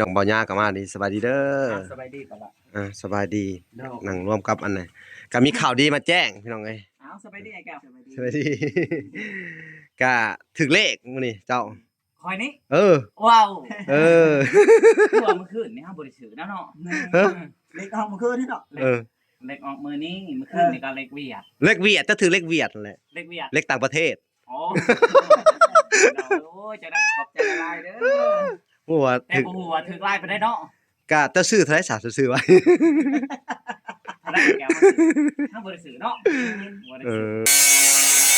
ນ້ອງເບົາຫຍ້າກໍມາດີ. ສະບາຍດີເດີ. ອ່າ ສະບາຍດີປະລະ. ອ່າ ສະບາຍດີ. ໂດຍ. ນັ່ງລວມກັບອັນນັ້ນ ກໍມີຂ່າວດີມາແຈ້ງພີ່ນ້ອງເອີຍ. ອ້າວ ສະບາຍດີອ້າຍແກ້ວ. ສະບາຍດີ. ກະຖືກເລກມື້ນີ້ເຈົ້າ. ຂ້ອຍນີ້? ເອີ. ວ້າວ. ເອີ. ຄືວ່າມື້ຄືນນີ້ເຮົາບໍ່ໄດ້ຊື້ນຳເນາະ. ເອີ ເລກອອກມື້ຄືນນີ້ເນາະ. ເອີ ເລກອອກມື້ນີ້ ມື້ຄືນນີ້ກໍເລກຫວຽດ. ເລກຫວຽດ ເຈົ້າຖືກເລກຫວຽດນັ້ນແຫຼະ. ເລກຫວຽດ ເລກຕ່າງປະເທດ. ໂອ້ ໂອ້ຍ ຈັ່ງໃດກໍຂອບໃຈຫຼາຍໆເດີ. ຮູ້ວ່າ ແຕ່ ຖືກ ບໍ່ຮູ້ວ່າຖືກຫຼາຍປານໃດເນາະ. ກະເຈົ້າຊື້ເທົ່າໃດຊະ? ເຈົ້າຊື້ໄວ້ເທົ່າໃດແກ້ວ? ເຮົາບໍ່ໄດ້ຊື້ເນາະ. ບໍ່ໄດ້ຊື້. ເອີ.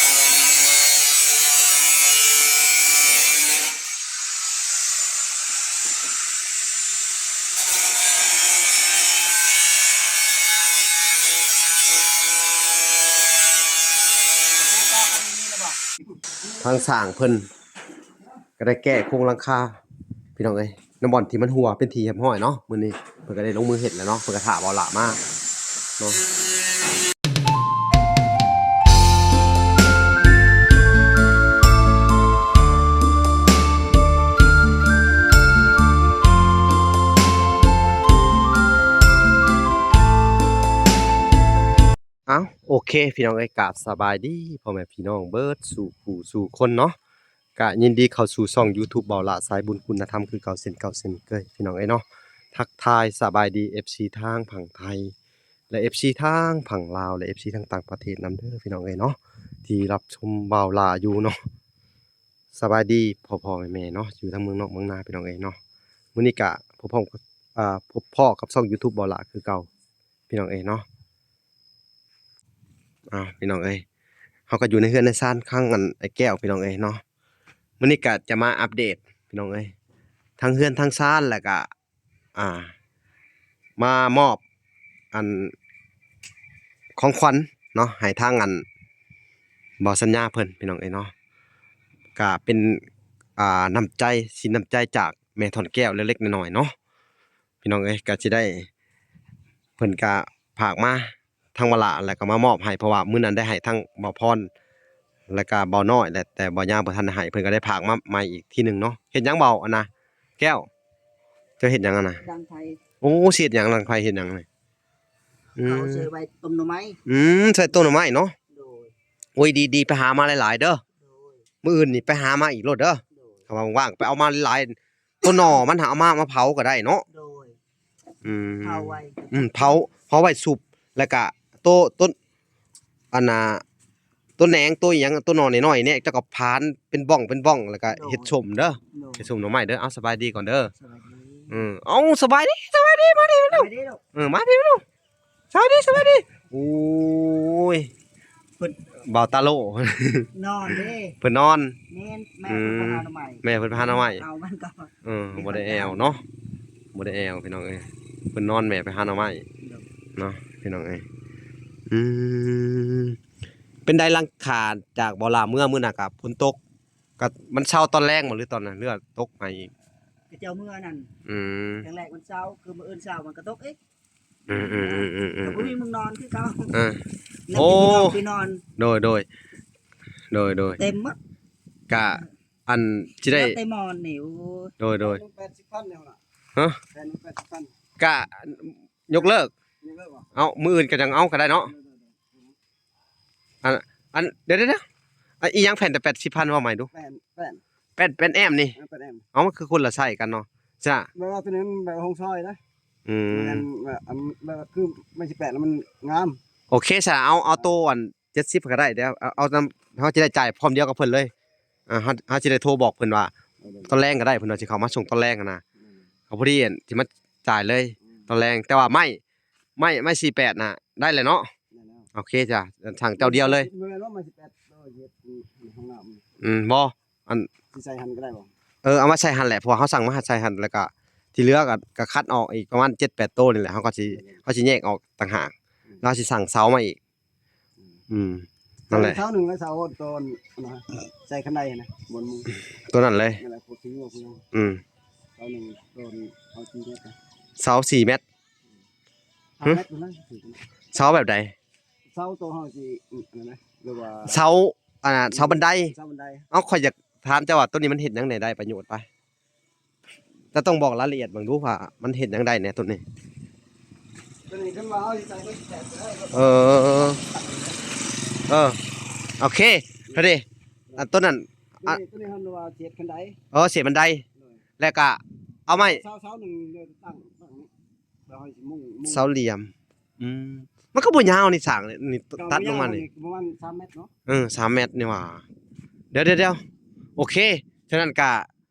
ທາງຊ່າງເພິ່ນກໍໄດ້ແກ້ໂຄງຫຼັງຄາພີ່ນ້ອງເອີຍ, ໃນບ່ອນທີ່ມັນຮົ່ວເປັນທີ່ຮຽບຮ້ອຍເນາະ. ມື້ນີ້ເພິ່ນກໍໄດ້ລົງມືເຮັດແລ້ວເນາະ, ເພິ່ນກໍຖ້າເບົາຫຼ້າມາເນາະ. ອ້າວ ໂອເຄ ພີ່ນ້ອງເອີຍ, ກາບສະບາຍດີພໍ່ແມ່ພີ່ນ້ອງເບິດສູ່ຜູ້ສູ່ຄົນເນາະ. ກະຍິນດີເຂົ້າສູ່ຊ່ອງຢູທູບເບົາຫຼ້າສາຍບຸນຄຸນນະທຳ ຄືເກົ່າເຊັ່ນເກົ່າເຊັ່ນເຄີຍ ພີ່ນ້ອງເອີຍເນາະ. ທັກທາຍສະບາຍດີເອັຟຊີທາງຝັ່ງໄທ ແລະ ເອັຟຊີທາງຝັ່ງລາວ ແລະ ເອັຟຊີທາງຕ່າງປະເທດນຳເດີ ພີ່ນ້ອງເອີຍເນາະ ທີ່ຮັບຊົມເບົາຫຼ້າຢູ່ເນາະ. ສະບາຍດີພໍ່ໆແມ່ໆເນາະ ຢູ່ທັງເມືອງນອກເມືອງນາ ພີ່ນ້ອງເອີຍເນາະ. ມື້ນີ້ກະພົບພ້ອມ ອ່າ ພົບພໍ້ກັບຊ່ອງຢູທູບເບົາຫຼ້າຄືເກົ່າ ພີ່ນ້ອງເອີຍເນາະ. ອ້າວ ພີ່ນ້ອງເອີຍ ເຮົາກໍຢູ່ໃນເຮືອນໃນຊານຂອງອັນ ອ້າຍແກ້ວ ພີ່ນ້ອງເອີຍເນາະ. ມື້ນີ້ກໍຈະມາອັບເດດ ພີ່ນ້ອງເອີຍ ທັງເຮືອນທັງຊານ ແລ້ວກໍ ອ່າ ມາມອບອັນຂອງຂວັນເນາະ ໃຫ້ທາງອັນບໍ່ສັນຍາເພິ່ນ ພີ່ນ້ອງເອີຍເນາະ. ກໍເປັນ ອ່າ ນ້ຳໃຈ ສິນນ້ຳໃຈຈາກແມ່ທ່ອນແກ້ວເລັກໆນ້ອຍໆເນາະ ພີ່ນ້ອງເອີຍ. ກໍຊິໄດ້ ເພິ່ນກໍຝາກມາ ທາງເບົາຫຼ້າ ແລ້ວກໍມາມອບໃຫ້ ເພາະວ່າມື້ນັ້ນໄດ້ໃຫ້ທັງເບົາພອນ ແລ້ວກໍເບົານ້ອຍ ແລະ ແຕ່ເບົາຍາວບໍ່ທັນໄດ້ໃຫ້ ເພິ່ນກໍໄດ້ຝາກມາໃໝ່ອີກທີໜຶ່ງເນາະ. ເຮັດຫຍັງເບົາ ອັນນະ ແກ້ວ? ເຈົ້າເຮັດຫຍັງຫັ້ນນະ? ດັງໄຟ. ໂອ້ ຊິເຮັດຫຍັງ ດັງໄຟເຮັດຫຍັງນີ້? ອືມ ເອົາໃສ່ໄວ້ຕົ້ມໜໍ່ໄມ້. ອືມ ໃສ່ຕົ້ມໜໍ່ໄມ້ເນາະ. ໂດຍ. ໂອ້ຍ ດີໆ ໄປຫາມາຫຼາຍໆເດີ. ໂດຍ. ມື້ອື່ນນີ້ໄປຫາມາອີກໂລດເດີ. ໂດຍ. ຖ້າວ່າວ່າງໆ ໄປເອົາມາຫຼາຍໆ ຕົ້ນໜໍ່ມັນຫາເອົາມາ ມາເຜົາກໍໄດ້ເນາະ. ໂດຍ. ອືມ ເຜົາໄວ້ ອືມ ເຜົາ ເຜົາໄວ້ຊຸບ ແລ້ວກະໂຕ ຕົ້ນ ອັນນ່າ ຕົ້ນແໜງ ໂຕອີ່ຫຍັງ ຕົ້ນໜໍ່ນ້ອຍໆນີ້ ເຈົ້າກໍຜານເປັນບ້ອງເປັນບ້ອງ ແລ້ວກະ ໂດຍ ເຮັດສົ້ມເດີ. ໂດຍ. ເຮັດສົ້ມໜໍ່ໄມ້ເດີ. ເອົາ ສະບາຍດີກ່ອນເດີ. ສະບາຍດີ. ເອີ ເອົາ ສະບາຍດີ ສະບາຍດີ ມາດີລູກ. ເອີ ມາດີລູກ. ສະບາຍດີ ສະບາຍດີ. ໂອ້ຍ ເພິ່ນ ບ່າວຕາໂລ ນອນເດ້. ເພິ່ນນອນ. ແມ່ນ ແມ່ເພິ່ນໄປຫາໜໍ່ໄມ້. ອືມ ແມ່ເພິ່ນໄປຫາໜໍ່ໄມ້. ເອົາມັນກໍ ເອີ ບໍ່ໄດ້ແອວເນາະ ບໍ່ໄດ້ແອວ ພີ່ນ້ອງເອີຍ. ເພິ່ນນອນ ແມ່ໄປຫາໜໍ່ໄມ້ເນາະ ພີ່ນ້ອງເອີຍ. ອືມ ເປັນໃດ ຫຼັງຄາຈາກເບົາຫຼ້າເມືອມື້ນະ ກະຝົນຕົກ ກະມັນເຊົາຕອນແລງບໍ່ ຫຼືຕອນນັ້ນ ຫຼືວ່າຕົກໃໝ່ອີກ? ເຂົາເຈົ້າເມືອນັ້ນ. ອືມ ຄັ້ງແລກມັນເຊົາ ຄືມື້ອື່ນເຊົ້າມັນກໍຕົກອີກ. ອືມໆໆໆໆ ກໍບໍ່ມີໝ່ອງນອນຄືເກົ່າ. ເອີ ໂອ້ ໄປນອນ ໂດຍໆ ໂດຍໆ ເຕັມໝົດ. ກະອັນຊິໄດ້ ເຫຼືອແຕ່ໝອນນີ້. ໂອ້ຍ ໂດຍໆ ແປດສິບພັນແລ້ວນະ. ຮະ ແປດສິບພັນ ກະຍົກເລີກ. ຍົກເລີກບໍ່? ເອົາ ມື້ອື່ນກໍຍັງເອົາກໍໄດ້ເນາະ. ໂດຍໆ ອັນ ອັນ ດຽວໆໆ ອັນ ອີ່ຫຍັງແຜ່ນແປດສິບພັນ ເວົ້າໃໝ່ດູ. ແປ້ນ ແປ້ນ ແປ້ນ ແປ້ນແອ້ມນີ້. ເອີ ແປ້ນແອ້ມ. ເອົາ ມັນຄືຄົນລະໄຊກັນເນາະ ຊະ. ແບບວ່າຕົວນີ້ມັນແບບໂຮງຊອຍນະ. ອືມ ແມ່ນ ແບບ ອັນ ແບບວ່າຄືມັນຊິແປະແລ້ວມັນງາມ. ໂອເຄຊະ ເອົາ ເອົາໂຕອັນເຈັດສິບກໍໄດ້. ດຽວເອົາ ເອົານຳ ເຮົາຈະໄດ້ຈ່າຍພ້ອມດຽວກັບເພິ່ນເລີຍ. ອ່າ ເຮົາ ເຮົາຈະໄດ້ໂທບອກເພິ່ນວ່າ ເອີ ຕອນແລງກໍໄດ້ ເພິ່ນວ່າຊິເຂົ້າມາສົ່ງຕອນແລງຫັ້ນນະ. ອືມ ເຂົາພໍດີຊິມາຈ່າຍເລີຍ ອືມ ຕອນແລງ. ແຕ່ວ່າໄມ້ ໄມ້ ໄມ້ສີ່ແປດນະ ໄດ້ແລ້ວເນາະ. ໄດ້ແລ້ວ. ໂອເຄຈ້ະ ສັ່ງເຈົ້າດຽວເລີຍ. ບໍ່ແມ່ນວ່າໄມ້ສີ່ແປດ ເອີ ເຮັດຫ້ອງນ້ຳ. ອືມ ບໍ່ ອັນ ຊິໃສ່ຫັ້ນກໍໄດ້ບໍ່? ເອີ ເອົາມາໃສ່ຫັ້ນແຫຼະ ເພາະວ່າເຮົາສັ່ງມາໃສ່ຫັ້ນ ແລ້ວກະທີ່ເຫຼືອກະ ກະຄັດອອກອີກປະມານເຈັດແປດໂຕນີ້ແຫຼະ ເຮົາກໍຊິ ເອີ ເຮົາຊິແຍກອອກຕ່າງຫາກ. ອືມ ແລ້ວຊິສັ່ງເສົາມາອີກ. ອືມ ອືມ ນັ້ນແຫຼະ ເສົາໜຶ່ງ ແລະ ເສົາໂຕນ ໃສ່ຄັນໄດຫັ້ນນະ ບົນ ໂຕນັ້ນເລີຍ. ນັ້ນແຫຼະ ພວກຊິງວ ພວກ ອືມ ເສົາໜຶ່ງໂຕນ ເອົາສີ່ແມັດ ເສົາສີ່ແມັດ. ຫ້າແມັດພຸ້ນນະ. ເສົາແບບໃດ? ເສົາໂຕເຮົາຊິ ອັນນັ້ນນະ ຫຼືວ່າເສົາ ອັນ ເສົາບັນໄດ. ເສົາບັນໄດ. ເອົາ ຂ້ອຍຢາກຖາມເຈົ້າວ່າ ໂຕນີ້ມັນເຮັດຫຍັງແດ່ ໄດ້ປະໂຫຍດປະ? ຈະຕ້ອງບອກລາຍລະອຽດເບິ່ງດູວ່າມັນເຮັດຫຍັງໄດ້ແດ່ໂຕນີ້. ໂຕນີ້ຄັນວ່າເຮົາຊິໃສ່ກໍຊິແຕກໄດ້. ເອີ ເອີ ໂອເຄ ພໍດີ. ອັນໂຕນັ້ນ ໂຕນີ້ ໂຕນີ້ເຮົາວ່າເສດຄັນໄດ. ເອີ ເສດຄັນໄດ. ແລ້ວກະເອົາໄມ້ ເສົາ ເສົາໜຶ່ງຕັ້ງ ຕັ້ງນີ້ ແລ້ວເຮົາຊິມຸງ ມຸງ ເສົາຫຼ່ຽມ. ອືມ ມັນກໍບໍ່ຍາວນີ້ ສ້າງນີ້ ຕັດລົງມານີ້ ປະມານສາມແມັດເນາະ. ເອີ ສາມແມັດນີ້ຫວ່າ. ດຽວໆໆ ໂອເຄ. ສະນັ້ນກະ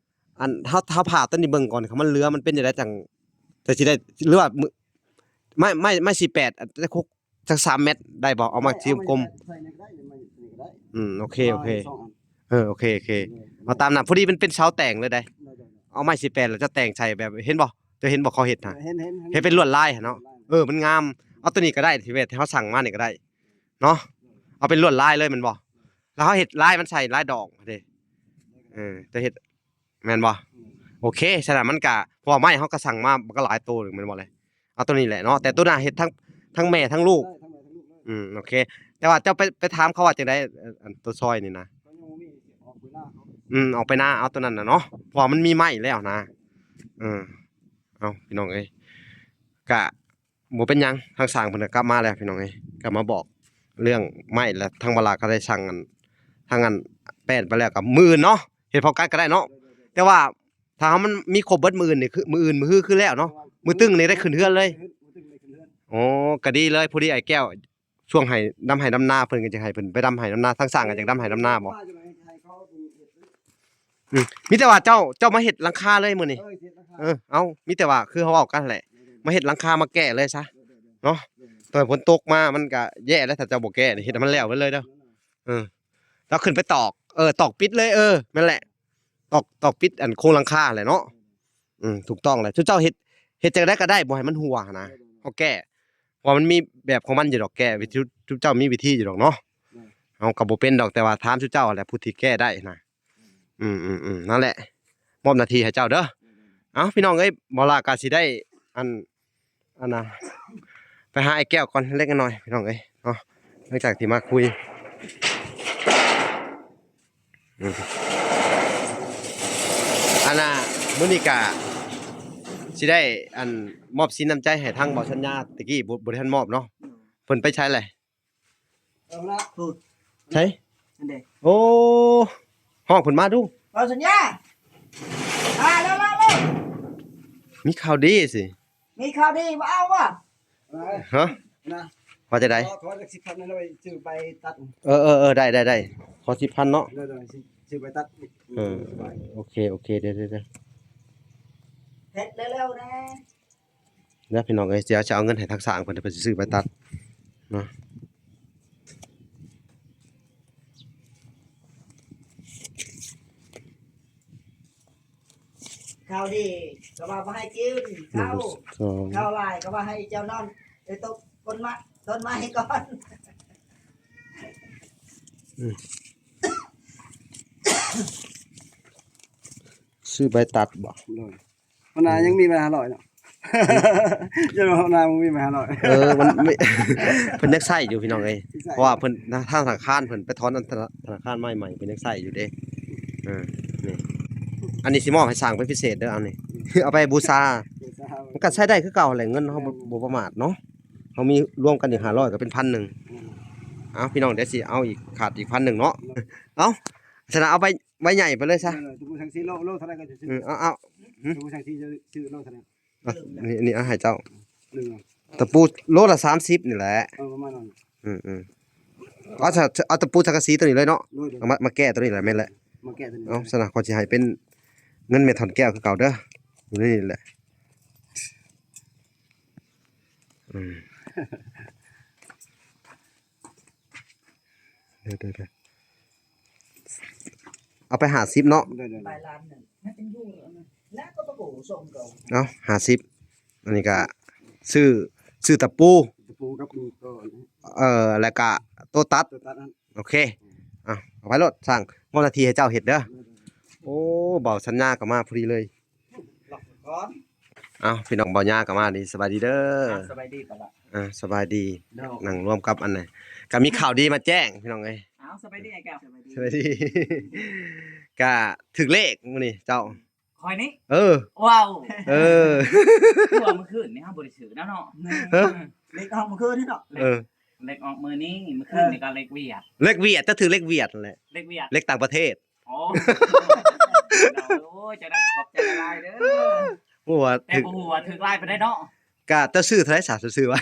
ອັນ ເຮົາ ເຮົາຜ່າຕົວນີ້ເບິ່ງກ່ອນ ຄັນມັນເຫຼືອມັນເປັນຈັ່ງໃດ ຈັ່ງ ຈັ່ງຊິໄດ້ ຫຼືວ່າ ໄມ້ ໄມ້ ໄມ້ສີ່ແປດ ອັນ ຈັກຫົກ ຈັກສາມແມັດໄດ້ບໍ່? ເອົາມາ ໄດ້ ສີ່ກົມ ເອົາໄມ້ໃສ່ໃນກໍໄດ້ ໄມ້ໃສ່ໃນກໍໄດ້. ອືມ ໂອເຄ ໂອເຄ ສອງອັນ. ເອີ ໂອເຄ ໂອເຄ ເອີ ເອົາຕາມນັ້ນ. ພໍດີມັນເປັນເສົາແຕ່ງເລີຍໄດ໋. ໄດ້ ໄດ້ ເອົາໄມ້ສີ່ແປດແລ້ວຈະແຕ່ງໃສ່ແບບ ເຫັນບໍ່? ເຈົ້າເຫັນບໍ່ ເຂົາເຮັດຫັ້ນ? ເອີ ເຫັນ ເຫັນ ເຫັນ ເຮັດເປັນລວດລາຍຫັ້ນເນາະ. ລວດລາຍ. ເອີ ມັນງາມ. ເອົາຕົວນີ້ກໍໄດ້ ທີ່ແມ່ນທີ່ເຮົາສັ່ງມານີ້ກໍໄດ້ເນາະ. ເອີ ເອົາເປັນລວດລາຍເລີຍແມ່ນບໍ່? ແລ້ວເຮົາເຮັດລາຍມັນໃສ່ລາຍດອກເດ້. ເອີ ຈະເຮັດ ແມ່ນບໍ່? ອືມ ໂອເຄ. ສະນັ້ນມັນກະ ເພາະວ່າໄມ້ເຮົາກໍສັ່ງມາ ມັນກໍຫຼາຍໂຕໜຶ່ງແມ່ນບໍ່ແຫຼະ? ເອົາໂຕນີ້ແຫຼະເນາະ. ແຕ່ໂຕໜ້າເຮັດທັງ ທັງແມ່ທັງລູກ. ໄດ້ ທັງແມ່ທັງລູກເລີຍ. ອືມ ໂອເຄ. ແຕ່ວ່າເຈົ້າໄປ ໄປຖາມເຂົາວ່າຈັ່ງໃດ ອັນ ໂຕຊອຍນີ້ນະ? ເຂົາຍັງບໍ່ມີ ອອກໄປນາເຂົາ. ອືມ ອອກໄປນາ ເອົາໂຕນັ້ນນະເນາະ ເພາະວ່າມັນມີໄມ້ແລ້ວນະ. ເອີ ເອົາ ພີ່ນ້ອງເອີຍ ກະ ບໍ່ເປັນຫຍັງ. ທາງຊ່າງເພິ່ນກໍກັບມາແລ້ວ ພີ່ນ້ອງເອີຍ ກໍມາບອກເລື່ອງໄມ້ ແລະ ທາງບ່າວຫຼ້າກໍໄດ້ສັ່ງອັນ ທາງອັນແປ້ນໄປແລ້ວ ກໍມື້ອື່ນເນາະ ເຮັດພ້ອມກັນກໍໄດ້ເນາະ. ແຕ່ວ່າຖ້າເຮົາມັນມີຄົບເບິດມື້ອື່ນນີ້ ຄືມື້ອື່ນ ມື້ຮືຄືແລ້ວເນາະ ມື້ຕຶງນີ້ໄດ້ຂຶ້ນເຮືອນເລີຍ. ອໍ ກໍດີເລີຍ. ພໍດີອ້າຍແກ້ວຊ່ວງໄຮ່ ດຳໄຮ່ດຳນາ ເພິ່ນກໍຈະໃຫ້ເພິ່ນໄປດຳໄຮ່ດຳນາ ທາງຊ່າງກໍຢາກດຳໄຮ່ດຳນາບໍ່? ອືມ ມີແຕ່ວ່າເຈົ້າ ເຈົ້າມາເຮັດຫຼັງຄາເລີຍມື້ນີ້. ເອີ ເຮັດຫຼັງຄາ. ເອີ ເອົາ ມີແຕ່ວ່າຄືເຮົາເວົ້າກັນແຫຼະ ມາເຮັດຫຼັງຄາມາແກ້ເລີຍຊະເນາະ. ຕອນຝົນຕົກມາມັນກະແຍ່ແລ້ວ ຖ້າເຈົ້າບໍ່ແກ້ນີ້ ເຮັດໃຫ້ມັນແລ້ວໄປເລີຍເດີ້. ເອີ ແລ້ວຂຶ້ນໄປຕອກ ເອີ ຕອກປິດເລີຍ. ເອີ ແມ່ນແຫຼະ ຕອກ ຕອກປິດອັນໂຄງຫຼັງຄາແຫຼະເນາະ. ອືມ ຖືກຕ້ອງແຫຼະ. ຊຸມເຈົ້າເຮັດ ເຮັດຈັ່ງໃດກໍໄດ້ ບໍ່ໃຫ້ມັນຮົ່ວຫັ້ນນະ ເຮົາແກ້ ເພາະວ່າມັນມີແບບຂອງມັນຢູ່ດອກ ແກ້ ວິທີ ຊຸມເຈົ້າມີວິທີຢູ່ດອກເນາະ. ເຮົາກໍບໍ່ເປັນດອກ ແຕ່ວ່າຖາມຊຸມເຈົ້າແຫຼະ ຜູ້ທີ່ແກ້ໄດ້ນະ. ອືມ ອືມ ອືມ ນັ້ນແຫຼະ ມອບໜ້າທີ່ໃຫ້ເຈົ້າເດີ້. ເອົ້າ ພີ່ນ້ອງເອີຍ ບ່າວຫຼ້າກໍຊິໄດ້ ອັນ ອັນນະ ໄປຫາອ້າຍແກ້ວກ່ອນເລັກນ້ອຍ ພີ່ນ້ອງເອີຍເນາະ ຫຼັງຈາກທີ່ມາຄຸຍ. ອືມ ອັນນະ ມື້ນີ້ກະຊິໄດ້ ອັນ ມອບສິນນ້ຳໃຈໃຫ້ທາງບ່າວສັນຍາ ຕະກີ້ບໍ່ ບໍ່ໄດ້ທັນມອບເນາະ. ເພິ່ນໄປໃສແຫຼະ? ເອົາລະ ໃສ? ອັນເດ ໂອ້ ຮ້ອງເພິ່ນມາດູ. ບ່າວສັນຍາ ມາແລ້ວ ມາແລ້ວ ມີຂ່າວດີຊິ. ມີຂ່າວດີ ມາເອົາວະ? ຮະ? ນະ ວ່າຈັ່ງໃດ? ຂໍ ຂໍຈັກສິບພັນ ໄວ້ຊື້ໃບຕັດ. ເອີ ເອີ ເອີ ໄດ້ ໄດ້ ໄດ້ ຂໍສິບພັນເນາະ. ໂດຍ ໂດຍ ຊື້ໃບຕັດ. ເອີ ໂອເຄ ໂອເຄ ເດີ ເດີ ເດີ ເຮັດເລັວໆແດ່. ເດີພີ່ນ້ອງເອີຍ ດຽວຈະເອົາເງິນໃຫ້ທາງຊ່າງເພິ່ນ ເພິ່ນຊິຊື້ໃບຕັດເນາະ. ເຂົ້າດີກໍວ່າບໍ່ໃຫ້ກິນ ເຂົ້າ ໜຶ່ງ ສອງ ເຂົ້າຫຼາຍກໍວ່າໃຫ້ເຈົ້ານອນ ໄປຕົກຕົ້ນໄມ້ ຕົ້ນໄມ້ກ່ອນ. ອືມ ຊື້ໃບຕັດບໍ? ໂດຍ. ຫົວໜ້າຍັງມີໃບຫ້າຮ້ອຍເນາະ. ອືມ ເຈົ້າຫົວໜ້າບໍ່ມີໃບຫ້າຮ້ອຍ. ເອີ ມັນມີ ເພິ່ນຍັງໃຊ້ຢູ່ພີ່ນ້ອງເອີຍ ໃຊ້ ເພາະວ່າເພິ່ນ ທາງທະນາຄານເພິ່ນໄປຖອນອັນ ທະນາຄານໃໝ່ໆ ເພິ່ນຍັງໃຊ້ຢູ່ເດ້. ເອີ ນີ້ ອັນນີ້ຊິມອບໃຫ້ຊ່າງເປັນພິເສດເດີ ເອົານີ້ ເອົາໄປບູຊາ. ບູຊາ ມັນກໍໃຊ້ໄດ້ຄືເກົ່າແຫຼະ ເງິນເຮົາບໍ່ ບໍ່ປະໝາດເນາະ ເຮົາມີລວມກັນອີກຫ້າຮ້ອຍກໍເປັນພັນໜຶ່ງ. ອືມ ເອົາ ພີ່ນ້ອງ ດຽວຊິເອົາອີກ ຂາດອີກພັນໜຶ່ງເນາະ. ເອີ ເອົາ ສະນັ້ນເອົາໃບ ໃບໃຫຍ່ໄປເລີຍຊະ. ເອີ ຕະປູສັງສີ ໂລ ໂລເທົ່າໃດກໍຈະຊື້? ເອີ ເອົາ ເອົາ ຫື? ຕະປູສັງສີ ຊື້ ຊື້ໂລເທົ່າໃດ? ອ່ະ ນີ້ ນີ້ເອົາໃຫ້ເຈົ້າ ໜຶ່ງ ຕະປູໂລລະສາມສິບນີ້ແຫຼະ. ເອີ ປະມານນັ້ນ. ອືມໆ ເອົາ ເອົາຕະປູສັງກະສີຕົວນີ້ເລີຍເນາະ. ໂດຍ ເອົາມາ ມາແກ້ຕົວນີ້ແຫຼະ ແມ່ນແຫຼະ ມາແກ້ຕົວນີ້. ເອົາ ຊັ້ນນະ ຂ້ອຍຊິໃຫ້ເປັນເງິນແມ່ທ່ອນແກ້ວຄືເກົ່າເດີ ຢູ່ໃນນີ້ແຫຼະ. ອືມ ເດີໆໆ ເອົາໄປຫ້າສິບເນາະ. ໂດຍໆ ໄປລ້ານໜຶ່ງ ເອົາຫ້າສິບ ອັນນີ້ກະຊື້ ຊື້ຕະປູ ຕະປູກັບໂຕ ເອີ ແລ້ວກະໂຕຕັດ ໂຕຕັດນັ້ນ. ໂອເຄ ເອົາ ເອົາໄປໂລດ ຊ່າງ ເອົາໜ້າທີ່ໃຫ້ເຈົ້າເຮັດເດີ. ໂອ້ ບ່າວສັນຍາກໍມາພໍດີເລີຍ. ເອົາ ພີ່ນ້ອງ ບ່າວຍາກໍມານີ້ ສະບາຍດີເດີ. ອ່າ ສະບາຍດີ ອ່າ ສະບາຍດີ. ນັ່ງລວມກັບອັນນັ້ນ ກໍມີຂ່າວດີມາແຈ້ງ ພີ່ນ້ອງເອີຍ. ເອົາ ສະບາຍດີອ້າຍແກ້ວ. ສະບາຍດີ ກໍຖືກເລກມື້ນີ້ເຈົ້າ. ຂ້ອຍນີ້ ເອີ ວ້າວ ເອີ ຄືວ່າມື້ຄືນນີ້ເຮົາບໍ່ໄດ້ຊື້ນຳເນາະ ຮະ ເລກອອກມື້ຄືນນີ້ເນາະ ເອີ ເລກອອກມື້ນີ້ ມື້ຄືນນີ້ກໍເລກຫວຽດ ເລກຫວຽດ ເຈົ້າຖືກເລກຫວຽດຫັ້ນແຫຼະ ເລກຫວຽດ ເລກຕ່າງປະເທດ ໂອ້ ໂອ້ຍ ຈັ່ງໃດກໍຂອບໃຈຫຼາຍໆເດີ ບໍ່ວ່າ ແຕ່ບໍ່ຮູ້ວ່າຖືກຫຼາຍປານໃດເນາະ ກະເຈົ້າຊື້ເທົ່າໃດຊະ ເຈົ້າຊື້ໄວ້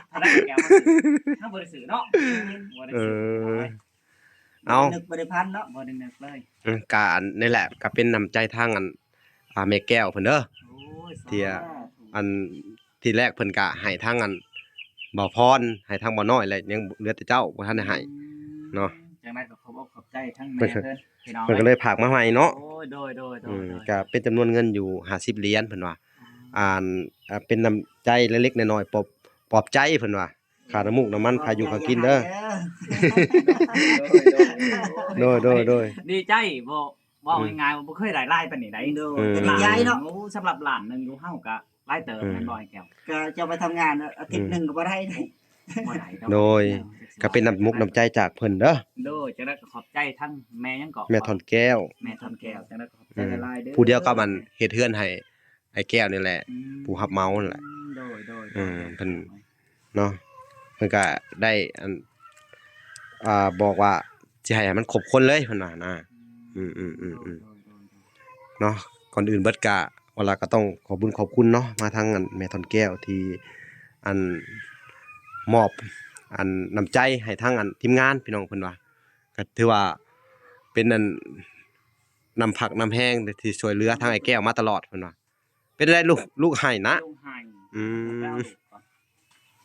ເທົ່າໃດແກ້ວ ເຮົາບໍ່ໄດ້ຊື້ເນາະ ບໍ່ໄດ້ ເອີ ຊື້ ເອົາ ບໍ່ໄດ້ນຶກບໍ່ໄດ້ຝັນເນາະ ບໍ່ໄດ້ນຶກເລີຍ ເອີ ກະອັນນີ້ແຫຼະ ກະເປັນນ້ຳໃຈທາງອັນ ອ່າ ແມ່ແກ້ວເພິ່ນເດີ ໂອ້ຍ ທີ່ ສາທຸ ອັນ ທີແລກເພິ່ນກະໃຫ້ທາງອັນ ບ່າວພອນ ໃຫ້ທາງບ່າວນ້ອຍ ແລະ ຍັງເຫຼືອແຕ່ເຈົ້າບໍ່ທັນໄດ້ໃຫ້ ອືມ ເນາະ ຈັ່ງໃດກໍຂອບອົກຂອບໃຈທັງແມ່ເພິ່ນ ເພິ່ນ ພີ່ນ້ອງ ເພິ່ນກໍເລີຍຝາກມາໃຫ້ເນາະ ໂອ້ຍ ໂດຍໆໆ ອືມ ກໍເປັນຈຳນວນເງິນຢູ່ຫ້າສິບຫຼຽນ ເພິ່ນວ່າ ອືມ ອັນ ເປັນນ້ຳໃຈເລັກໆນ້ອຍໆ ປອບ ປອບໃຈ ເພິ່ນວ່າ ຄ່ານ້ຳມູກນ້ຳມັນ ຄ່າຢູ່ຄ່າກິນເດີ ໂດຍໆໆ ໂດຍໆໆ ດີໃຈບໍ່ ເວົ້າງ່າຍໆວ່າບໍ່ເຄີຍໄດ້ຫຼາຍປານນີ້ໃດ ໂດຍ ເອີ ກໍດີໃຈເນາະ ໂອ້ ສຳລັບລ້ານໜຶ່ງຢູ່ເຮົາກໍຫຼາຍເຕີບ ອືມ ແມ່ນບໍ່ອ້າຍແກ້ວ? ກໍເຈົ້າໄປທຳງານອາທິດໜຶ່ງກໍບໍ່ໄດ້ ອືມ ບໍ່ໄດ້ດອກ ໂດຍ ກໍເປັນນ້ຳມຸກນ້ຳໃຈຈາກເພິ່ນເດີ ໂດຍ ຈັ່ງໃດກໍຂອບໃຈທັງແມ່ຫຍັງເກາະ ແມ່ທອນແກ້ວ ແມ່ທອນແກ້ວ ຈັ່ງໃດກໍຂອບໃຈ ອືມ ຫຼາຍໆເດີ ຜູ້ດຽວກັບອັນເຮັດເຮືອນໃຫ້ອ້າຍແກ້ວນີ້ແຫຼະ ອືມ ຜູ້ຮັບເໝົານັ້ນແຫຼະ ອືມ ໂດຍໆ ອືມ ເພິ່ນ ເນາະ ເພິ່ນກະໄດ້ອັນ ອ່າ ບອກວ່າຊິໃຫ້ມັນຄົບຄົນເລີຍ ເພິ່ນວ່ານະ ອືມ ອືມ ອືມ ອືມ ອືມ ໂດຍໆ ເນາະ ກ່ອນອື່ນເບິດກະ ວາລາກະຕ້ອງຂອບບຸນຂອບຄຸນເນາະ ມາທາງອັນແມ່ທອນແກ້ວທີ່ອັນມອບອັນນ້ຳໃຈໃຫ້ທາງອັນທີມງານ ພີ່ນ້ອງ ເພິ່ນວ່າ ກະຖືວ່າເປັນອັນນ້ຳພັກນ້ຳແຮງທີ່ຊ່ວຍເຫຼືອທາງອ້າຍແກ້ວມາຕະຫຼອດ ເພິ່ນວ່າ ເປັນໄດ້ລູກ ລູກໄຫ້ນະ ລູກໄຫ້ ອືມ ແລ້ວລູກກໍ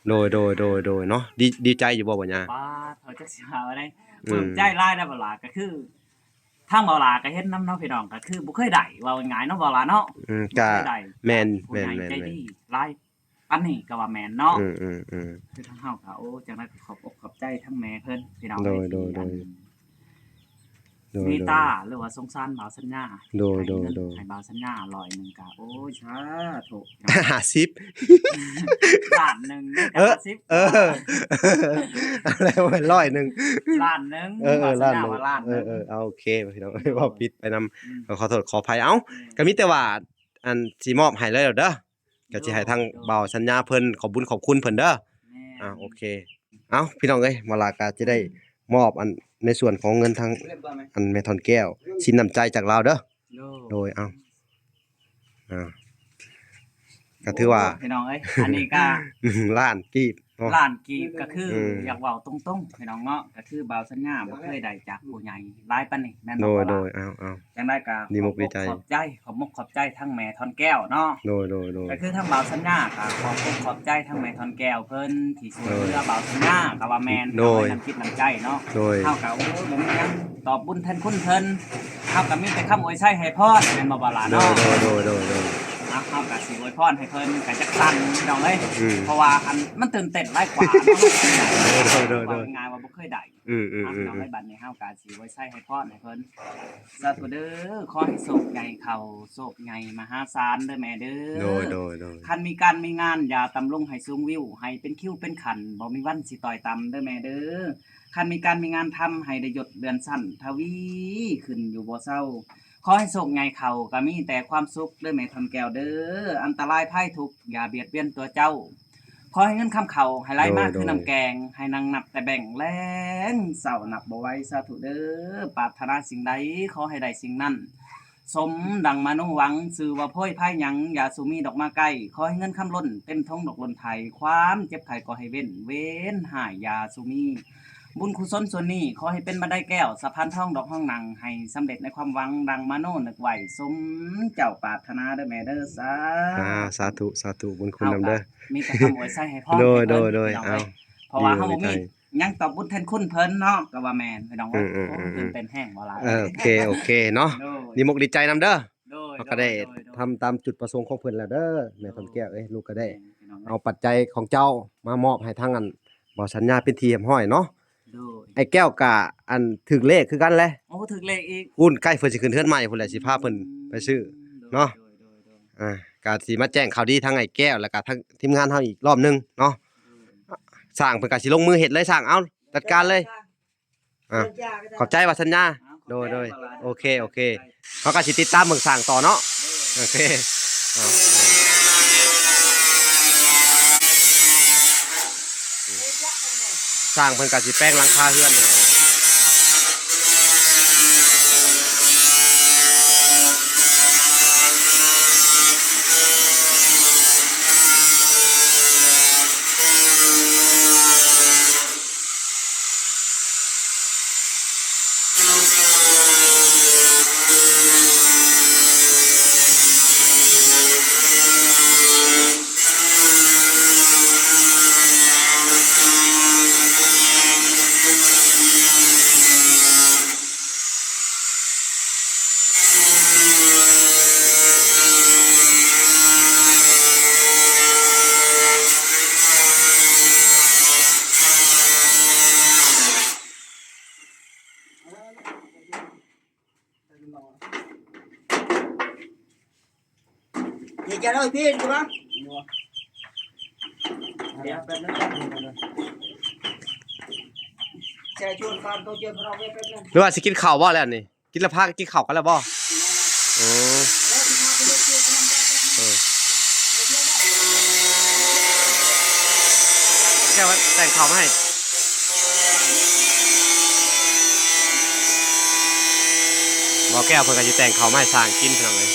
ໂດຍ ໂດຍ ໂດຍ ໂດຍ ເນາະ ດີ ດີໃຈຢູ່ບໍ່ ບໍ່ຍາ? ປ້າດ ເຂົາຈັກຊິວ່າແນວໃດ ອືມ ປຶ້ມໃຈຫຼາຍນະ ເບົາຫຼ້າ ກໍຄືທາງເບົາຫຼ້າກໍເຫັນນຳເນາະ ພີ່ນ້ອງ ກໍຄືບໍ່ເຄີຍໄດ້ ເວົ້າງ່າຍໆເນາະ ເບົາຫຼ້າເນາະ ອືມ ກໍແມ່ນ ຜູ້ໃຫຍ່ ແມ່ນ ໃຈດີຫຼາຍປານນີ້ກໍວ່າແມ່ນເນາະ ອືມ ອືມ ອືມ ຄືທາງເຮົາກໍ ໂອ້ ຈັ່ງໃດກໍຂອບອົກຂອບໃຈທັງແມ່ເພິ່ນ ພີ່ນ້ອງ ໂດຍ ໂດຍ ໂດຍ ເມດຕາ ຫຼືວ່າສົງສານບ່າວສັນຍາ ໂດຍ ໃຫ້ເງິນ ໂດຍ ໃຫ້ບ່າວສັນຍາຮ້ອຍໜຶ່ງກະ ໂອ້ຍ ສາທຸ ຫ້າສິບ ລ້ານໜຶ່ງ ເອີ ຫ້າສິບ ເອີ ແລ້ວຮ້ອຍໜຶ່ງ ລ້ານໜຶ່ງ ເອີ ລ້ານໜຶ່ງ ເອີ ເອີ ເອົາ ໂອເຄ ພີ່ນ້ອງ ເວົ້າຜິດໄປນຳ ອືມ ຂໍໂທດຂໍອະໄພ ເອົ້າ ອືມ ກໍມີແຕ່ວ່າ ອັນ ຊິມອບໃຫ້ເລີຍເດີ ກໍຊິໃຫ້ທາງ ໂດຍ ບ່າວສັນຍາເພິ່ນ ຂອບບຸນຂອບຄຸນເພິ່ນເດີ ແມ່ນ ອ່າ ໂອເຄ ເອົ້າ ພີ່ນ້ອງເອີຍ ມາລາກະຈະໄດ້ ອືມ ມອບອັນໃນສ່ວນຂອງເງິນທາງອັນແມ່ທອນແກ້ວ ສິນນ້ຳໃຈຈາກລາວເດີ ໂດຍ ໂດຍ ເອົ້າ ອ່າ ກໍຖືວ່າ ໂອ້ ພີ່ນ້ອງເອີຍ ອັນນີ້ກໍ ລ້ານກີບ ເນາະ ລ້ານກີບ ກໍຄື ອືມ ຢາກເວົ້າຕົງໆ ພີ່ນ້ອງເນາະ ກໍຄືບ່າວສັນຍາບໍ່ເຄີຍໄດ້ຈາກຜູ້ໃຫຍ່ຫຼາຍປານນີ້ ແມ່ນບໍ່? ໂດຍ ໂດຍ ເອົາໆ ຈັ່ງໃດກໍ ດີມຸກດີໃຈ ຂອບອົກຂອບໃຈ ຂອບມຸກຂອບໃຈທັງແມ່ທອນແກ້ວເນາະ ໂດຍ ໂດຍ ໂດຍ ກໍຄືທາງບ່າວສັນຍາກໍຂອບອົກຂອບໃຈທັງແມ່ທອນແກ້ວເພິ່ນທີ່ຊ່ວຍເຫຼືອ ໂດຍ ບ່າວສັນຍາ ກໍວ່າແມ່ນ ໂດຍ ນ້ຳຈິດນ້ຳໃຈເນາະ ໂດຍ ເຮົາກໍ ໂອ້ຍ ບໍ່ມີຫຍັງຕອບບຸນແທນຄຸນເພິ່ນ ເຮົາກໍມີແຕ່ຄຳອວຍໄຊໃຫ້ພອນ ແມ່ນບໍ່ ບ່າວຫຼ້າ ໂດຍ ເນາະ ໂດຍ ໂດຍ ໂດຍ ເຮົາກໍຊິອວຍພອນໃຫ້ເພິ່ນ ກໍຈັກສັ່ນ ພີ່ນ້ອງເອີຍ ອືມ ເພາະວ່າອັນ ມັນຕື່ນເຕັ້ນຫຼາຍກວ່າເນາະ ໂດຍ ໂດຍ ໂດຍ ເວົ້າງ່າຍໆວ່າບໍ່ເຄີຍໄດ້ ອືມໆໆ ເອົາ ພີ່ນ້ອງເອີຍ ບັດນີ້ເຮົາກໍຊິໄວ້ໃສ່ໃຫ້ພອນໃຫ້ເພິ່ນ ສາທຸເດີ ຂໍໃຫ້ໂຊກໃຫຍ່ເຂົ້າ ໂຊກໃຫຍ່ມະຫາສານເດີແມ່ເດີ ໂດຍໆໆ ຄັນມີການມີງານ ຢ່າຕ່ຳລົງໃຫ້ສູງວິວ ໃຫ້ເປັນຄິວເປັນຂັ້ນ ບໍ່ມີວັນຊິຕ້ອຍຕ່ຳເດີແມ່ເດີ ຄັນມີການມີງານທຳ ໃຫ້ໄດ້ຍົດເລື່ອນຊັ້ນ ທະວີຂຶ້ນຢູ່ບໍ່ເຊົາ ຂໍໃຫ້ໂຊກໃຫຍ່ເຂົ້າ ກໍມີແຕ່ຄວາມສຸກເດີແມ່ທອນແກ້ວເດີ ອັນຕະລາຍໄພທຸກ ຢ່າບຽດບຽນຕົວເຈົ້າ ຂໍໃຫ້ເງິນຄຳເຂົ້າ ໃຫ້ໄຫຼມາ ໂດຍ ຄືນ້ຳແກງ ໂດຍ ໃຫ້ນັ່ງນັບແຕ່ແບ່ງ ແລງເຊົ້ານັບບໍ່ໄຫວ ສາທຸເດີ ປາດຖະໜາສິ່ງໃດ ຂໍໃຫ້ໄດ້ສິ່ງນັ້ນ ສົມດັ່ງມະໂນຫວັງ ຊື່ວ່າໂພຍໄພຫຍັງ ຢ່າສູ່ມີດອກມາໃກ້ ຂໍໃຫ້ເງິນຄຳລົ້ນ ເຕັມຖົງດອກລົ້ນໄຖ ຄວາມເຈັບໄຂ້ກໍໃຫ້ເວັ້ນ ເວນຮ້າຍຢ່າສູ່ມີ ບຸນກຸສົນສ່ວນນີ້ ຂໍໃຫ້ເປັນບັນໄດແກ້ວ ສະພານທອງດອກຮອງນັ່ງ ໃຫ້ສຳເລັດໃນຄວາມຫວັງ ດັ່ງມະໂນນຶກໄວ້ ສົມເຈົ້າປາດຖະໜາເດີແມ່ເດີ ສາ ອ່າ ສາທຸ ສາທຸ ບຸນຄຸນນຳເດີ ເຮົາກໍມີແຕ່ຄຳອວຍໄຊໃຫ້ພອນ ໂດຍ ໃຫ້ເພິ່ນ ໂດຍ ໂດຍ ພີ່ນ້ອງເອີຍ ເອົາ ເພາະວ່າເຮົາບໍ່ມີຫຍັງຕອບບຸນແທນຄຸນເພິ່ນເນາະ ກໍວ່າແມ່ນ ພີ່ນ້ອງເອີຍ ອືມໆໆໆ ໂອ້ຍ ຕື່ນເຕັ້ນແຮງບໍ່ຫຼາຍ ເອີ ໂອເຄ ໂອເຄເນາະ ໂດຍ ດີມຸກດີໃຈນຳເດີ ໂດຍ ເຮົາກໍໄດ້ ໂດຍ ໂດຍ ທຳຕາມຈຸດປະສົງຂອງເພິ່ນແລ້ວເດີ ແມ່ທອນແກ້ວເອີຍ ລູກກໍໄດ້ ໂດຍ ພີ່ນ້ອງເອີຍ ເອົາປັດໄຈຂອງເຈົ້າມາມອບໃຫ້ທາງອັນບ່າວສັນຍາເປັນທີ່ຮຽບຮ້ອຍເນາະ ໂດຍ ອ້າຍແກ້ວກະອັນຖືກເລກຄືກັນແຫຼະ ໂອ້ ຖືກເລກອີກ ພຸ້ນໃກ້ເພິ່ນຊິຂຶ້ນເຮືອນໃໝ່ພຸ້ນແຫຼະ ອືມ ຊິພາເພິ່ນໄປຊື້ ໂດຍ ເນາະ ໂດຍ ໂດຍ ໂດຍ ອ່າ ກະຊິມາແຈ້ງຂ່າວດີທາງອ້າຍແກ້ວ ແລ້ວກະທາງທີມງານເຮົາອີກລອບໜຶ່ງເນາະ ໂດຍ ຊ່າງເພິ່ນກະຊິລົງມືເຮັດເລີຍ ຊ່າງ ເອົາ ຈັດການເລີຍ ອ່າ ຂອບໃຈວ່າສັນຍາ ເອົາ ໂດຍ ໂດຍ ໂອເຄ ໂອເຄ ເຮົາກໍຊິຕິດຕາມເບິ່ງສ້າງຕໍ່ເນາະ. ໂອເຄ ເອົາ ຊ່າງເພິ່ນກໍຊິແປງຫຼັງຄາເຮືອນ. ຫຼືວ່າຊິກິນເຂົ້າບໍ່ແລ້ວນີ້? ກິນແລ້ວພາກັນກິນເຂົ້າກັນແລ້ວບໍ່? ອໍ ເອີ ແກ້ວແຕ່ງເຂົ້າມາໃຫ້ ບໍ່ແກ້ວເພິ່ນກໍຊິແຕ່ງເຂົ້າມາໃຫ້ຊ່າງກິນ ພີ່ນ້ອງເອີຍ.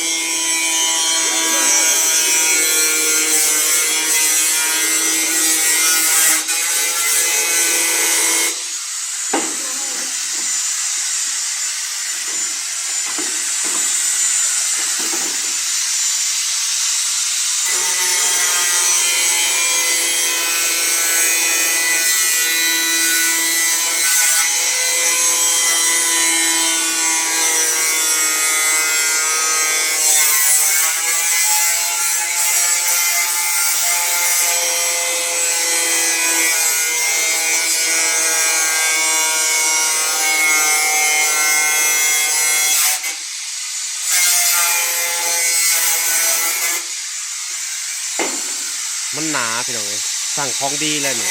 ມັນໜາພີ່ນ້ອງເອີຍ ສ້າງຂອງດີແລ້ວນີ້.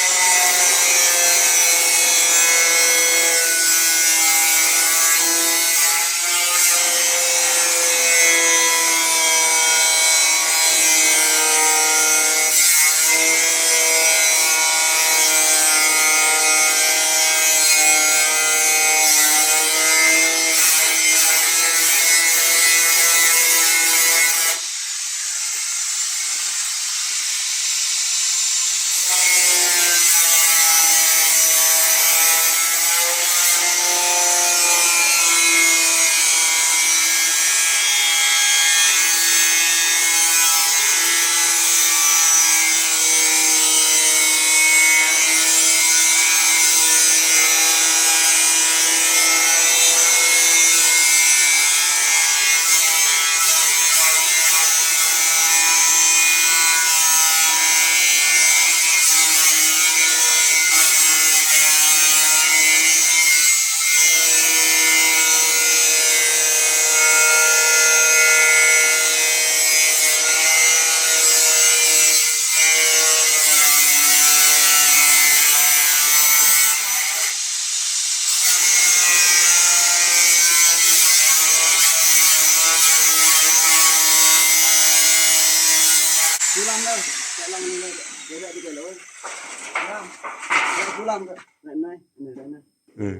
ອືມ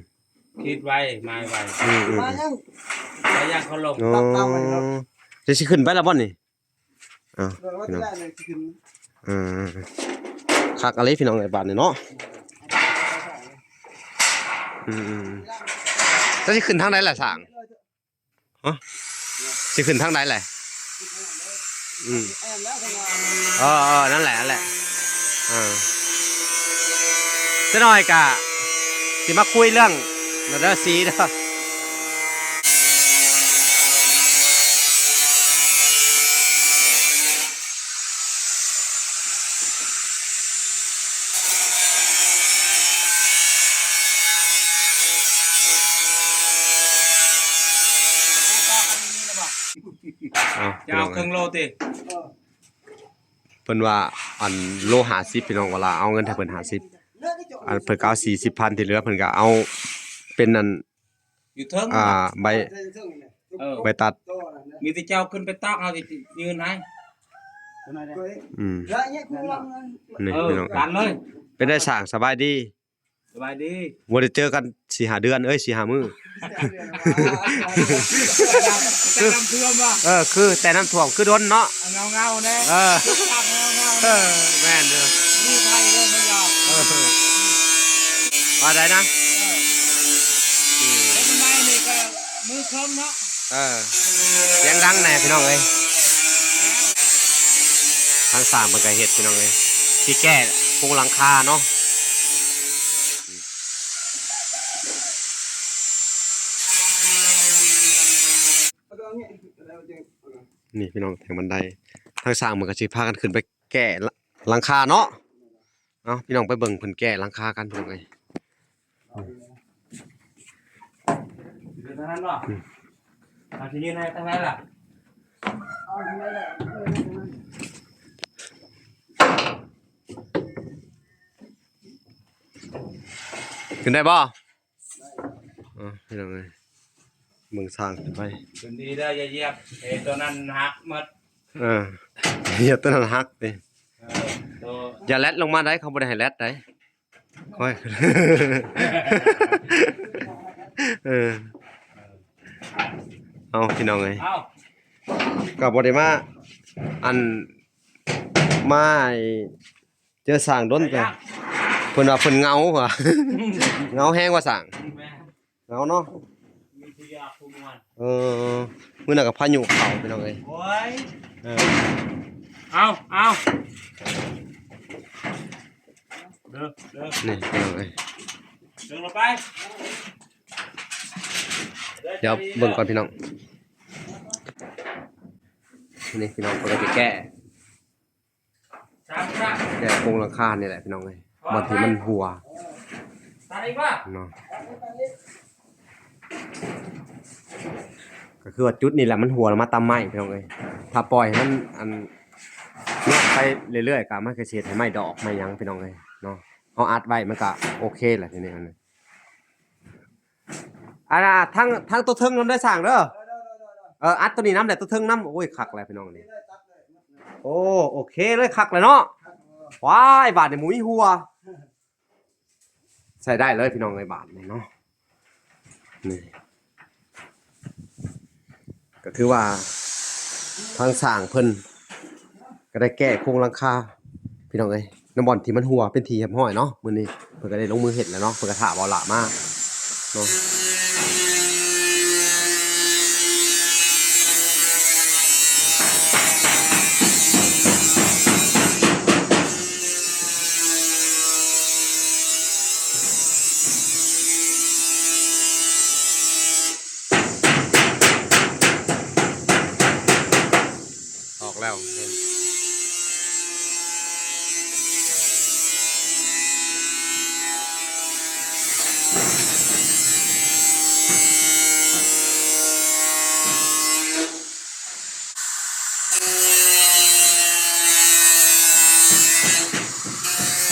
ຄິດໄວ ໝາຍໄວ ອືມໆ ໄປຢ່າງ ໄປຢ່າງເຄົາລົບ ອໍ ເຈົ້າຊິຂຶ້ນໄປລະບໍ່ນີ້? ເອົາ ພີ່ນ້ອງ ເອີ ຄັກອີ່ຫຼີພີ່ນ້ອງເອີຍ ບາດນີ້ເນາະ. ອືມໆ ເຈົ້າຊິຂຶ້ນທາງໃດລະຊ່າງ? ຮະ ຊິຂຶ້ນທາງໃດແຫຼະ? ອືມ ເອີໆ ນັ້ນແຫຼະ ນັ້ນແຫຼະ ເອີ ຈັກໜ້ອຍກະຊິມາຄຸຍເລື່ອງນັ້ນເດີ ສີເດີ. ເອົາ ຈະເອົາເຄິ່ງໂລຕິ? ເພິ່ນວ່າອັນໂລຫ້າສິບ ພີ່ນ້ອງ ວ່າລະເອົາເງິນໃຫ້ເພິ່ນຫ້າສິບ ອັນເພິ່ນກໍເອົາສີ່ສິບພັນ ທີ່ເຫຼືອເພິ່ນກໍເອົາເປັນອັນ ຢູ່ເທິງ ອ່າ ໃບ ເອີ ໃບຕັດ ມີແຕ່ເຈົ້າຂຶ້ນໄປຕອກ ເຮົາຊິຍື່ນໃຫ້ ອືມ ນີ້ ເອີ ຕັດເລີຍ ເປັນໃດຊ່າງ ສະບາຍດີ? ສະບາຍດີ ບໍ່ໄດ້ເຈີກັນສີ່ຫ້າເດືອນ ເອີຍ ສີ່ຫ້າມື້ ແຕ່ນ້ຳຖ້ວມວ່າ ເອີ ຄືແຕ່ນ້ຳຖ້ວມ ຄືດົນເນາະ ເງົາໆແດ່ ເອີ ເອີ ແມ່ນເດີ ມີໄພເດີ ເອີ ວ່າໃດນະ ເອີ ແຕ່ມັນໃໝ່ນີ້ກໍມືເຄິ່ງເນາະ ເອີ ສຽງດັງແດ່ພີ່ນ້ອງເອີຍ ທາງສ້າງເພິ່ນກໍເຮັດພີ່ນ້ອງເອີຍ ຊິແກ້ໂຄງຫຼັງຄາເນາະ. ນີ້ພີ່ນ້ອງ ທາງບັນໄດ ທາງຊ່າງເພິ່ນກໍຊິພາກັນຂຶ້ນໄປແກ້ ລ- ຫຼັງຄາເນາະ ເອົາ ພີ່ນ້ອງໄປເບິ່ງເພິ່ນແກ້ຫຼັງຄາກັນພີ່ນ້ອງເອີຍ ເປັນທາງນັ້ນບໍ່ ອືມ ເຮົາຊິຢືນໃຫ້ທາງໃດລະ ຂຶ້ນໄດ້ບໍ່? ເອີ ພີ່ນ້ອງເອີຍ ເບິ່ງຊ່າງຂຶ້ນໄປ ຂຶ້ນດີເດີ ຢ່າຢຽບ ເອີ ຕົວນັ້ນຫັກໝົດ ເອີ ຢຽບຕົວນັ້ນຫັກຕິ ເອີ ໂຕ ຢ່າແລັດລົງມາໄດ໋ ເຂົາບໍ່ໄດ້ໃຫ້ແລັດໄດ໋ ຄ່ອຍ ເອີ ເອົາ ພີ່ນ້ອງເອີຍ ເອົາ ກໍບໍ່ໄດ້ມາ ອັນ ມາ ເຈີຊ່າງດົນ ເອີ ເພິ່ນວ່າເພິ່ນເຫງົາວ່າ ເຫງົາແຮງວ່າຊ່າງ ແມ່ນ ເຫງົາເນາະ ມີຜູ້ຢາກຜູ້ມ່ວນ ເອີ ມື້ນັ້ນກໍພາຍຸເຂົ້າພີ່ນ້ອງເອີຍ ໂອ້ຍ ເອີ ເອົາ ເອົາ ເດີ ເດີ ນີ້ພີ່ນ້ອງເອີຍ ເດີລົງໄປ ດຽວເບິ່ງກ່ອນພີ່ນ້ອງ ນີ້ພີ່ນ້ອງ ເພິ່ນກໍຊິແກ້ ແກ້ໂຄງຫຼັງຄານີ້ແຫຼະພີ່ນ້ອງເອີຍ ບ່ອນທີ່ມັນຮົ່ວເນາະ ກໍຄືວ່າຈຸດນີ້ແຫຼະມັນຮົ່ວ ແລ້ວມາຕຳໄມ້ພີ່ນ້ອງເອີຍ ຖ້າປ່ອຍໃຫ້ມັນ ອັນ ຍາກໄປເລື້ອຍໆ ກໍມັນກໍຊິເຮັດໃຫ້ໄມ້ດອກໄມ້ຫຍັງພີ່ນ້ອງເອີຍເນາະ ເຮົາອັດໄວ້ມັນກໍໂອເຄແຫຼະ ທີນີ້ ອັນນ່າ ທັງ ທັງຕົວເທິງນຳເດີຊ່າງເດີ ເອີ ອັດຕົວນີ້ນຳແຫຼະ ຕົວເທິງນຳ ໂອ້ຍ ຄັກແຫຼະພີ່ນ້ອງນີ້ ໂອ້ ໂອເຄເລີຍ ຄັກແຫຼະເນາະ ວ້າຍ ບາດນີ້ບໍ່ມີຮົ່ວ ໃຊ້ໄດ້ເລີຍພີ່ນ້ອງເອີຍ ບາດນີ້ເນາະ ນີ້ ກໍຄືວ່າທາງຊ່າງເພິ່ນກໍໄດ້ແກ້ໂຄງຫຼັງຄາພີ່ນ້ອງເອີຍ ໃນບ່ອນທີ່ມັນຮົ່ວເປັນທີ່ຮຽບຮ້ອຍເນາະ ມື້ນີ້ເພິ່ນກໍໄດ້ລົງມືເຮັດແລ້ວເນາະ ເພິ່ນກໍຖ້າເບົາຫຼ້າມາເນາະ ອອກແລ້ວ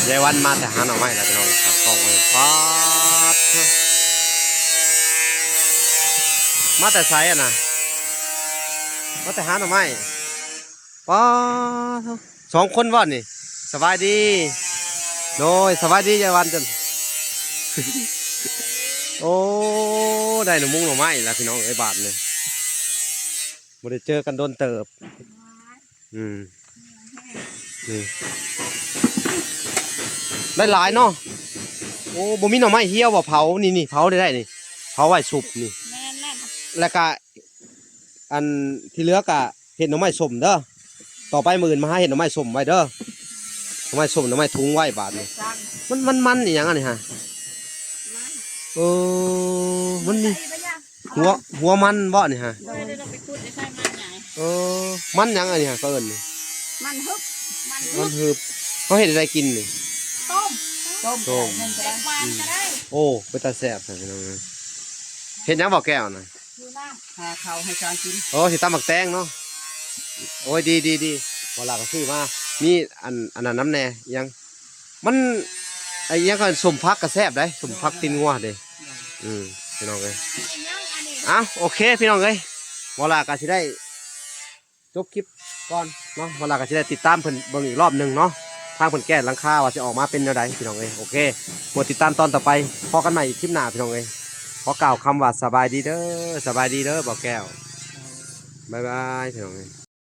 ຍາຍວັນມາແຕ່ຫາໜໍ່ໄມ້ລະພີ່ນ້ອງ ຕັ້ງກ້ອງໄວ້ ປາດໂທ້ ມາແຕ່ໃສຫັ້ນນະ ມາແຕ່ຫາໜໍ່ໄມ້ ປາດໂທ້ ສອງຄົນບໍ່ນີ້ ສະບາຍດີ ໂດຍ ສະບາຍດີຍາຍວັນ ໂອ້ ໄດ້ໜໍ່ມຸງໜໍ່ໄມ້ລະພີ່ນ້ອງເອີຍ ບາດນີ້ ບໍ່ໄດ້ເຈີກັນດົນເຕີບ ອືມ ນີ້ ໄດ້ຫຼາຍເນາະ ໂອ້ ບໍ່ມີໜໍ່ໄມ້ຫ່ຽວບໍ່ເຜົາ ນີ້ໆ ເຜົາໄດ້ ໄດ້ນີ້ ເຜົາໄວ້ຊຸບນີ້ ແມ່ນແລ້ວ ແລ້ວກະ ອັນທີ່ເຫຼືອກະເຮັດໜໍ່ໄມ້ສົ້ມເດີ ຕໍ່ໄປມື້ອື່ນມາຫາເຮັດໜໍ່ໄມ້ສົ້ມໄວ້ເດີ ໜໍ່ໄມ້ສົ້ມ ໜໍ່ໄມ້ທຸງໄວ້ບາດນີ້ ມັນ ມັນ ມັນອີ່ຫຍັງອັນນີ້ຫະ ເອີ ມັນມີ ຫົວ ຫົວມັນບໍ່ນີ້ຫະ ໂດຍ ເອີ ມັນຫຍັງອັນນີ້ຫະ ເຂົາເອີ້ນນີ້ ມັນຫຶບ ມັນຫຶບ ເຮົາເຮັດແນວໃດກິນນີ້ ຕົ້ມ ຕົ້ມ ຕົ້ມ ແກງຫວານກໍໄດ້ ໂອ້ ເປັນຕາແຊບແທ້ພີ່ນ້ອງ ເຮັດຫຍັງບໍ່ແກ້ວນະ ຫາເຂົ້າໃຫ້ຊ້າງກິນ ໂອ້ ຊິຕຳໝາກແຕງເນາະ ໂອ້ຍ ດີໆໆ ບໍ່ລະກໍຊື້ມາ ມີອັນ ອັນນັ້ນນຳແດ່ ອີ່ຫຍັງ ມັນ ອີ່ຫຍັງກໍ ສົ້ມຜັກກໍແຊບໄດ໋ ສົ້ມຜັກຕີນງົວເດ້ ອືມ ພີ່ນ້ອງເອີຍ. ເອົ້າ ໂອເຄພີ່ນ້ອງເອີຍ ບໍ່ຫຼ້າກໍຊິໄດ້ຈົບຄລິບກ່ອນເນາະ ບໍ່ຫຼ້າກໍຊິໄດ້ຕິດຕາມເພິ່ນເບິ່ງອີກລອບໜຶ່ງເນາະ ທາງເພິ່ນແກ້ຫຼັງຄາວ່າຊິອອກມາເປັນແນວໃດພີ່ນ້ອງເອີຍ. ໂອເຄ ໂປດຕິດຕາມຕອນຕໍ່ໄປ ພໍ້ກັນໃໝ່ອີກຄລິບໜ້າພີ່ນ້ອງເອີຍ. ຂໍກ່າວຄຳວ່າສະບາຍດີເດີ ສະບາຍດີເດີບ່າວແກ້ວ ບາຍບາຍພີ່ນ້ອງເອີຍ.